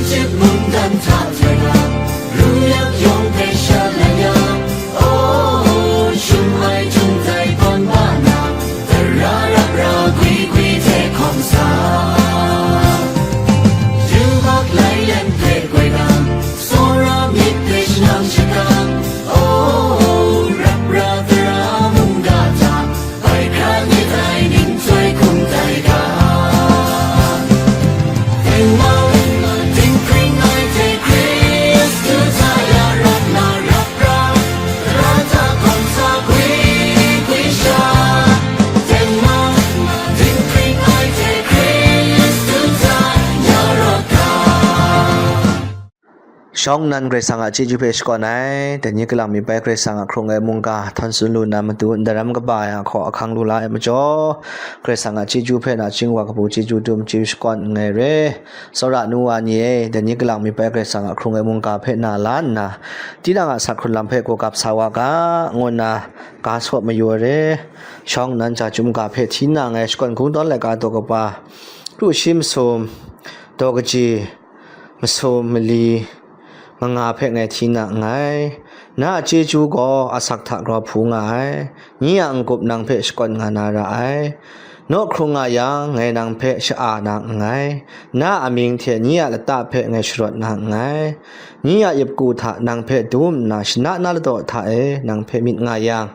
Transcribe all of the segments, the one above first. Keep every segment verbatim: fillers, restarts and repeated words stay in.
Cip mungdan hta zaira, ru yak yawng hpe shalai ya, o, shum ai htung dai tawn ba na, tara rap ra gwi gwi hte hkawm sa. Yubak lai lem hpe goi nang, tsawra myit hpe shanang shakang, o, rap ra tara mungga hta, bai hkra ni tai ning chyoi hkum tai ga. Tengmau, dinghpring ai hte Hkristu hta ya rat na rap ra, tara hta hkawm sa gwi gwi sha. Tengmau, dinghpring ai hte Hkristu hta ya rawt ga. Shawng nnan Karai Kasang a chyeju hpe shakawn ai, dai ni kalang mi bai Karai Kasang a hkrung ai mungga htawn tsun lu na matu, ndaram kaba ai a hkaw ahkang lu la ai majaw, Karai Kasang a chyeju hpe nachying wa kabu chyeju dum chyeju shakawn nngai re. Tsawra nu wa ni e, dai ni kalang mi bai Karai Kasang a hkrung ai mungga hpe na la nna, tinang a asak hkrun lam hpe gawgap sa wa ga, ngu nna ga saw mayu ai re. Shawng nnan ja chyum ga hpe hti nna ngai shakawn kungdawn laika daw kaba, kru shi masum, daw kaji, masum mali manga hpe ngai hti na nngai. Na a chyeju gaw asak hta grau hpu nga ai, nye a n-gup nang hpe shakawn nga na ra ai. Naw hkrung nga yang, ngai nang hpe sha-a na nngai. Na a amying hte nye a lata hpe ngai sharawt na nngai. Nye a yip ku hta nang hpe dum nna, shana na ladaw hta e nang hpe myit nga yang,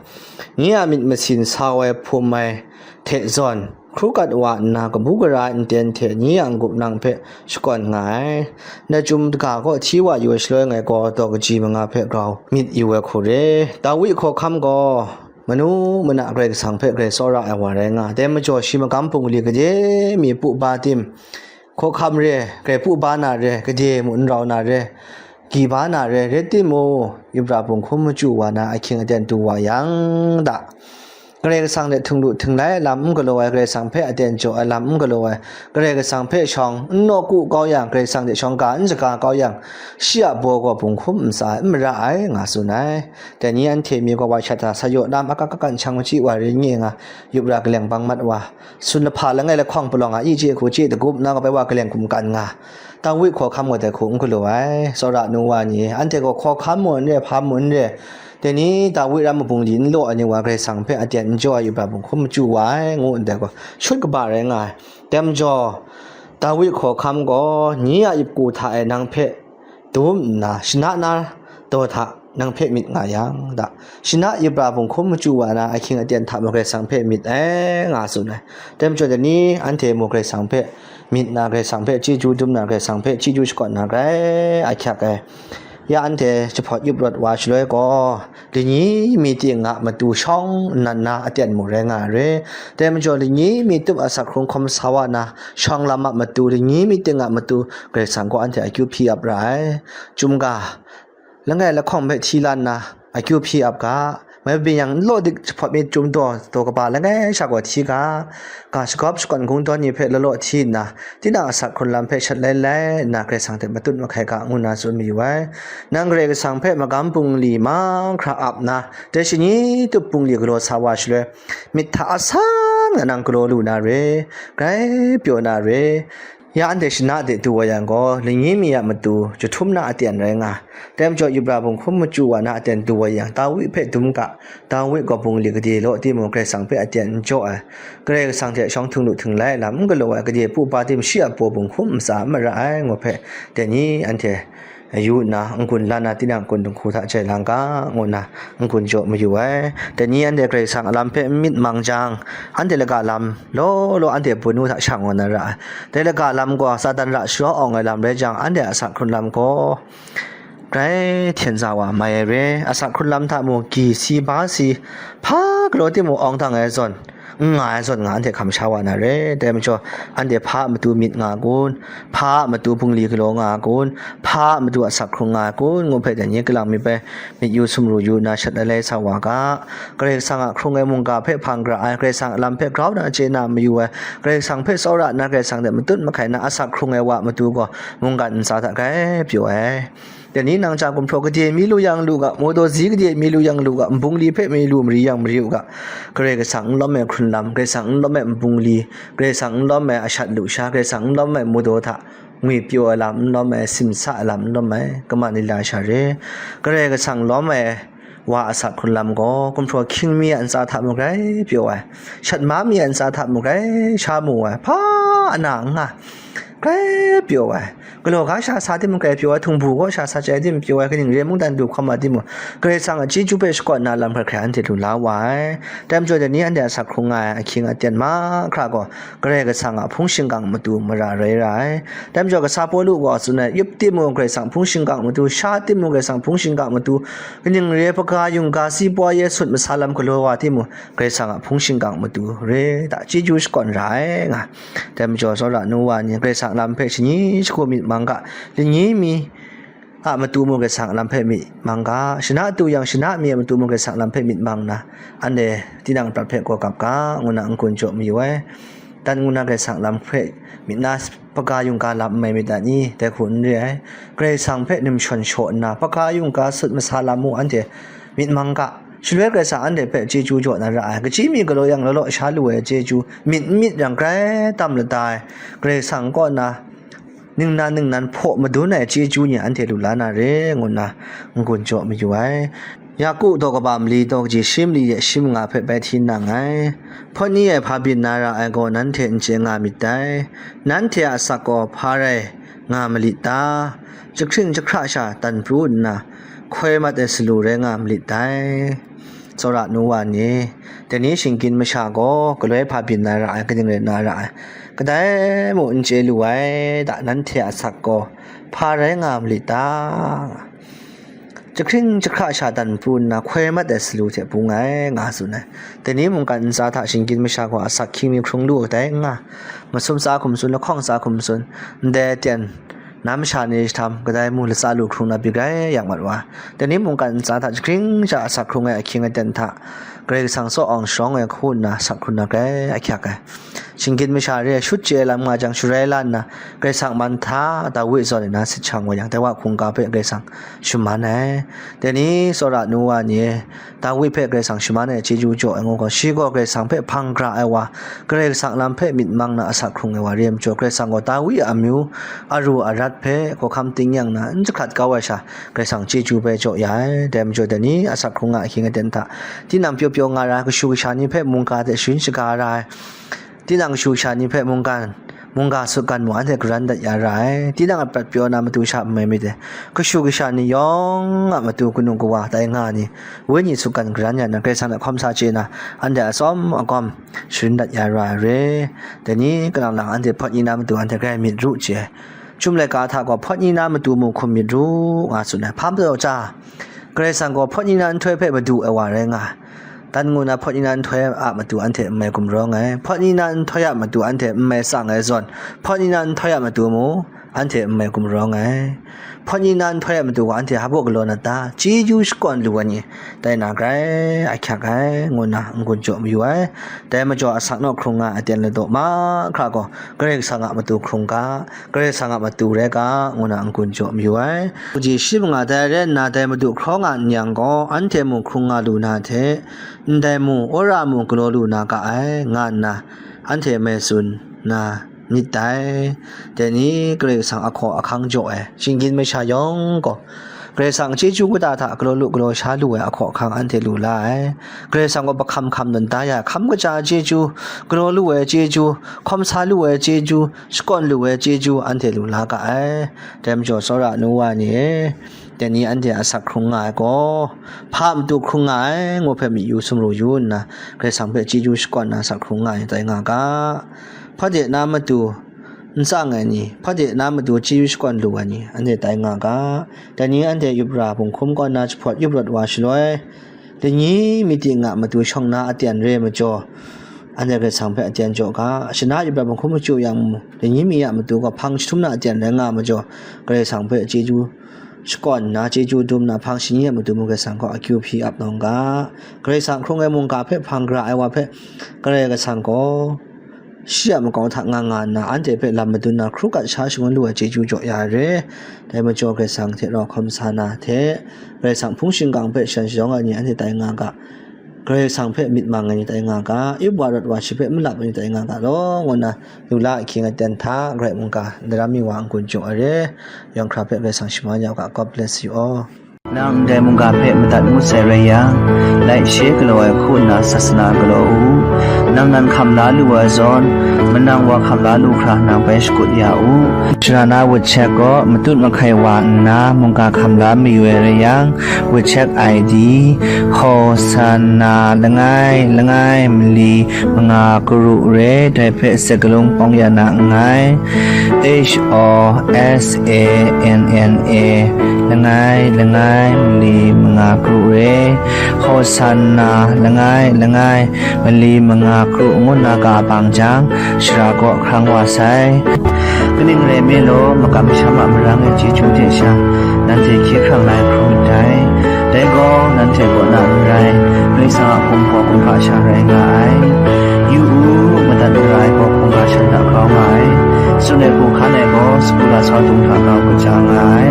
nye a myit masin sau ai hpum ai hte zawn, hkru gat wa nna, kabu gara ai nten hte nye a n-gup nang hpe shakawn nga ai. Ndai chyum daga kaw hti wa yu ai shaloi, ngai gaw daw kaji manga hpe grau myit yu ai hku re. Dawi hkawhkam gaw manu mana Karai Kasang hpe grai tsawra ai wa rai nga ai. Dai majaw, shi magam bungli gade mi pu ba tim, hkawhkam re, grai pu ba na re, gade mu n rau na re, gyi ba na re, rai timung, yubra bunghkum machyu wa na ahkying aten du wa yang da, Karai Kasang hte htung lu htung lai ai lam n galaw ai, Karai Kasang hpe aten jaw ai lam n galaw ai, Karai Kasang hpe shawng n nawku kau yang, Karai Kasang hte shawng ga n shaga kau yang, shi a baw gaw bunghkum ntsa ai, n mara ai, nga tsun ai. Dai ni anhte mi gaw wa shat hta, sa yaw lam akan akan shang machyi wa ring nge nga, yubra kaleng bang mat wa, sun lahpa langai lahkawng palawng a, i chye hku chye dagup na kabai wa kaleng kumkan nga, Dawi hkawhkam gaw dai hku n galaw ai. Tsawra nu wa ni, anhte gaw hkawhkam mung n re, hpa mung n re, dai ni Dawi ram mabungli n law ai ni wa Karai Kasang hpe aten n jaw ai yubra bunghkum machyu wa ai, ngu ndai gaw shut kaba rai nga ai. Dai majaw, Dawi hkawhkam gaw nye a yip ku hta e nang hpe dum nna, shana na daw hta nang hpe myit nga yang da, shana yubra bunghkum machyu wa na ahkying aten hta mung Karai Kasang hpe myit ai, nga tsun ai. Dai majaw, dai ni anhte mung Karai Kasang hpe myit na, Karai Kasang hpe chyeju dum na, Karai Kasang hpe chyeju shakawn na, grai ahkyak ai. Ya anhte jahpawt yup rawt wa shaloi gaw, lani mi ting a matu shawng nnan na aten mung rai nga ai re. Dai majaw, lani mi tup asak hkrung hkawm sa wa na, shawng lam a matu, lani mi ting a matu, Karai Kasang gaw anhte akyu hpyi ap ra ai. Chyum ga, langai lahkawng hpe hti la nna, akyu hpyi ap ga, mai byin yang n law dik jahpawt mi chyum daw, daw kaba langai sha gaw hti ga, ga shagawp shakawn kungdawn ni hpe law law hti nna, tinang asak hkrun lam hpe shat lai lai nna, Karai Kasang hte matut mahkai ga, ngu nna tsun mayu ai. Nang Karai Kasang hpe magam bungli mahkra ap nna, dai shani tup bungli galaw sa wa shaloi, myit hta asan nga nang galaw lu na re, grai pyaw na re, ya anhte shana de du wa yang gaw, lani mi a matu jahtum na aten rai nga, dai majaw yubra bunghkum machyu wa na aten du wa yang, Dawi hpe dum ga, Dawi gaw bungli gade law timung, Karai Kasang hpe aten n jaw ai, Karai Kasang hte shawng htung lu htung lai lam n galaw ai, gade pu ba tim shi a baw bunghkum ntsa n mara ai, ngu hpe, dai ni anhte yu nna, n-gun la na, tinang n-gun dinghku hta jai lang ga, ngu nna n-gun jaw mayu ai. Dai ni anhte Karai Kasang a lam hpe n myit mang jang, anhte laga lam law law anhte bun u hta sha ngaw na ra ai. Dai laga lam gaw Satan ra sharawng awng ai lam rai jang, anhte a asak hkrun lam gaw grai hten za wa mai ai re. Asak hkrun lam hta mung, gyi si, ba si, hpa galaw timung awng dang ai zawn, n nga ai zawn nga, anhte hkam sha wa na re. Dai majaw, anhte hpa a matu myit nga kun, hpa a matu bungli galaw nga kun, hpa a matu asak hkrung nga kun, ngu hpe dai ni kalang mi bai myit yu sumru yu nna shat lai lai sa wa ga. Karai Kasang a hkrung ai mungga hpe hpang gara ai, Karai Kasang a lam hpe grau na chye na mayu ai, Karai Kasang hpe tsawra nna, Karai Kasang hte matut mahkai na asak hkrung ai wa a matu gaw mungkan ntsa hta grai pyaw ai. Dai ni nang ja gumhpraw gade mi lu yang lu ga, mawdaw zi gade mi lu yang lu ga, nbungli hpe mi lu mari yang mari u ga, Karai Kasang n lawm ai hkrun lam, Karai Kasang n lawm ai nbungli, Karai Kasang n lawm ai ashat lusha, Karai Kasang n lawm ai mawdaw hta ngwi pyaw ai lam n lawm ai, simsa ai lam n lawm ai, kaman lila sha re. Karai Kasang lawm ai wa a asak hkrun lam gaw, gumhpraw hkying mi a ntsa hta mung grai pyaw ai, shat ma mi a ntsa hta mung grai sha mu ai, hpa ana n nga, grai pyaw ai, galaw ga sha sa timung grai pyaw ai, htingbu gaw sha sa chyai tim pyaw ai, kaning re mungdan du hkawm ai timung, Karai Kasang a chyeju hpe shakawn na lam hkrai hkrai anhte lu la wa ai. Dai majaw, dai ni anhte a asak hkrung nga ai ahkying aten mahkra gaw, Karai Kasang a hpung shingkang matu mara rai ra ai. Dai majaw, kasa Pawlu gaw tsun ai, yup timung, Karai Kasang hpung shingkang matu, sha timung, Karai Kasang hpung shingkang matu, kaning re ai, hpaga yungga si poi e sut masa lam galaw wa timung, Karai Kasang a hpung shingkang matu re, da chyeju shakawn ra ai nga. Dai majaw, tsawra nu wa ni, Karai Kasang lam hpe shani shagu myit mang ga, lani mi a matu mung Karai Kasang lam hpe myit mang ga, shana tu yang, shana mi a matu mung Karai Kasang lam hpe myit mang nna, anhte tinang prat hpe gaw gap ga, ngu na n-gun jaw mayu ai. Dan ngu na Karai Kasang lam hpe myit na, hpaga yungga lam n mai myit dai ni? Dai hku n re ai. Karai Kasang hpe nim shawn shaw nna, hpaga yungga sut masa lam mung anhte myit mang ga. Shaloi Karai Kasang anhte hpe chyeju jaw na ra ai. Kaji mi galaw yang, law law sha lu ai chyeju, myit n myit yang grai tam lada ai. Karai Kasang kaw na ningnan ningnan hpaw madun ai chyeju ni anhte lu la na re, ngu nna n-gun jaw mayu ai. Yaku daw kaba mali daw kaji shi mali de shi manga hpe bai hti nang ai. Hpawt ni e hpa byin na ra ai gaw, nanhte n chye nga myit dai. Nanhte a asak gaw hpa rai nga malit ta? Jahkring jahkra sha dan pru nna, hkoi mat ai salu rai nga malit dai. Tsawra nu wa ni, dai ni shinggyim masha gaw galoi hpa byin na ra ai, kaning rai na ra ai, kadai mung n chye lu ai, da nanhte a asak gaw hpa rai nga malit ta? Jahkring jahkra sha dan pru nna, hkoi mat ai salu hte bung ai, nga tsun ai. Dai ni mungkan ntsa hta shinggyim masha gaw asak hkying mi hkrung lu ai kadai n nga, masum tsa hkum tsun, lahkawng tsa hkum tsun, ndai aten na masha ni jahtam, kadai mu latsa lu hkrung na byi grai yak mat wa. Dai ni mungkan ntsa hta jahkring sha asak hkrung ai ahkying aten hta, Karai Kasang tsaw awng sharawng ai hku nna asak hkrun na grai ahkyak ai. Shinggyim masha re ai shut chye ai lam nga jang, sharai la nna, Karai Kasang man hta Dawi zawn ai na sit shang wa yang, dai wa hkungga hpe Karai Kasang shaman ai. Dai ni tsawra nu wa ni e, Dawi hpe Karai Kasang shaman ai chyeju jaw ai ngu gaw, shi gaw Karai Kasang hpe hpang gara ai wa, Karai Kasang lam hpe myit mang na asak hkrung ai wa re ai majaw, Karai Kasang gaw Dawi a amyu aru arat hpe hkawhkam tingnyang na n jahkrat kau ai sha, Karai Kasang chyeju bai jaw ya ai. Dai majaw, dai ni asak hkrung nga ahkying aten hta, tinang pyaw pyaw nga ra ai kashu kasha ni hpe mungga hte sharin shaga ra ai, tinang kashu kasha ni hpe mungkan, mungga sutgan mung anhte garan dat ya ra ai. Tinang a prat pyaw na matu sha n mai myit dai. Kashu kasha ni yawng a matu kanu kawa tai nga ni, wenyi sutgan garan ya na, Karai Kasang hte hkawm sa chye na, anhte a tsawm a gawm sharin dat ya ra ai re. Dai ni kalang lang anhte hpawt ni na matu anhte grai myit ru chye ai. Chyum laika hta gaw hpawt ni na matu mung hkum myit ru, nga tsun ai. Hpa majaw cha, Karai Kasang gaw hpawt ni na nhtoi hpe madu ai wa rai nga ai. Dan ngu na hpawt ni na nhtoi a matu anhte n mai gumrawng ai. Hpawt ni na nhtoi a matu anhte n mai tsang ai zawn, hpawt ni na nhtoi a matu mung anhte n mai gumrawng ai. Hpawt ni na nhtoi a matu gaw anhte hpa baw galaw na ta? Chyeju shakawn lu ai ni tai na grai ahkyak ai, ngu nna n-gun jaw mayu ai. Dai majaw, asak naw hkrung nga ai aten ladaw mahkra gaw, Karai Kasang a matu hkrung ga, Karai Kasang a matu rai ga, ngu na n-gun jaw mayu ai. Kaji shi manga dai rai nna, dai madu hkraw nga n yang gaw, anhte mung hkrung nga lu na hte, ndai mu, wora mu galaw lu na ga ai, nga nna anhte mai tsun na myit dai. Dai ni Karai Kasang ahkaw ahkang jaw ai shinggyim masha yawng gaw, Karai Kasang chyeju kata hta galaw lu galaw sha lu ai ahkaw ahkang anhte lu la ai. Karai Kasang gaw pahkam hkam dan da ya ai hkam kaja chyeju, galaw lu ai chyeju, hkawm sa lu ai chyeju, shakawn lu ai chyeju anhte lu la ga ai. Dai majaw, tsawra nu wa ni e, dai ni anhte a asak hkrung nga ai gaw, hpa matu hkrung nga ai ngu hpe myi yu sumru yu nna, Karai Kasang hpe chyeju shakawn na asak hkrung nga ai tai nga ga. Hpade na matu n tsang ai ni, hpade na matu chyeju shakawn lu ai ni, anhte tai nga ga. Dai ni anhte yup ra, bunghkum kaw na jahpawt yup rawt wa shaloi, lani mi ting a matu shawng na aten re ai majaw, anhte Karai Kasang hpe aten jaw ga. Shana yup ra, bunghkum machyu yang mu, lani mi a matu gaw hpang jahtum na aten rai nga ai majaw, Karai Kasang hpe chyeju shakawn nna, chyeju dum nna, hpang shani a matu mung Karai Kasang kaw akyu hpyi ap nawng ga. Karai Kasang hkrung ai mungga hpe hpang gara ai wa hpe, Karai Kasang gaw shi a makau hta nga nga nna, anhte hpe lam madun na, hkru gat sha shangun lu ai chyeju jaw ya ai re. Dai majaw, Karai Kasang hte rau hkawm sa na hte, Karai Kasang hpung shingkang hpe shan shayawng ai ni anhte tai nga ga. Karai Kasang hpe myit mang ai ni tai nga ga, yup wa rawt wa shi hpe malap ai ni tai nga ga law, ngu nna, lu la ahkying aten hta, Karai mungga daram mi wa n-gun jaw ai re, yawng hkra hpe Karai Kasang shaman ya u ga, God bless you all. Nang ndai mungga hpe madat ngut sai rai yang, laishe galaw ai hku nna sasana galaw u. Nang nan hkam la lu ai zawn, manang wa hkam la lu hkra nang bai shakut ya u. Shara na wut chek gaw matut mahkai wa nna mungga hkam la mayu ai rai yang, wut chek I D, Hosanna langai langai mali manga karu re, dai hpe sakalung pawng ya na nngai. H O S A N N A, langai langai mali manga karu re, Hosanna langai langai mali manga karu ngu nna ka bang jang, shara kaw hkrang wa sai. Kaning rai nme law, makam masham a marang ai chyeju hte sha, nanhte hkye hkrang la ai hkrum myit dai. Dai gaw, nanhte kaw na n rai, Karai Kasang a hpung hpaw kumhpa sha rai nga ai. Yu u, madat mara ai gaw hkungga shan hta grau nga ai. Tsun ai hku hkan ai gaw, sagu lasau dung hta grau kaja nga ai.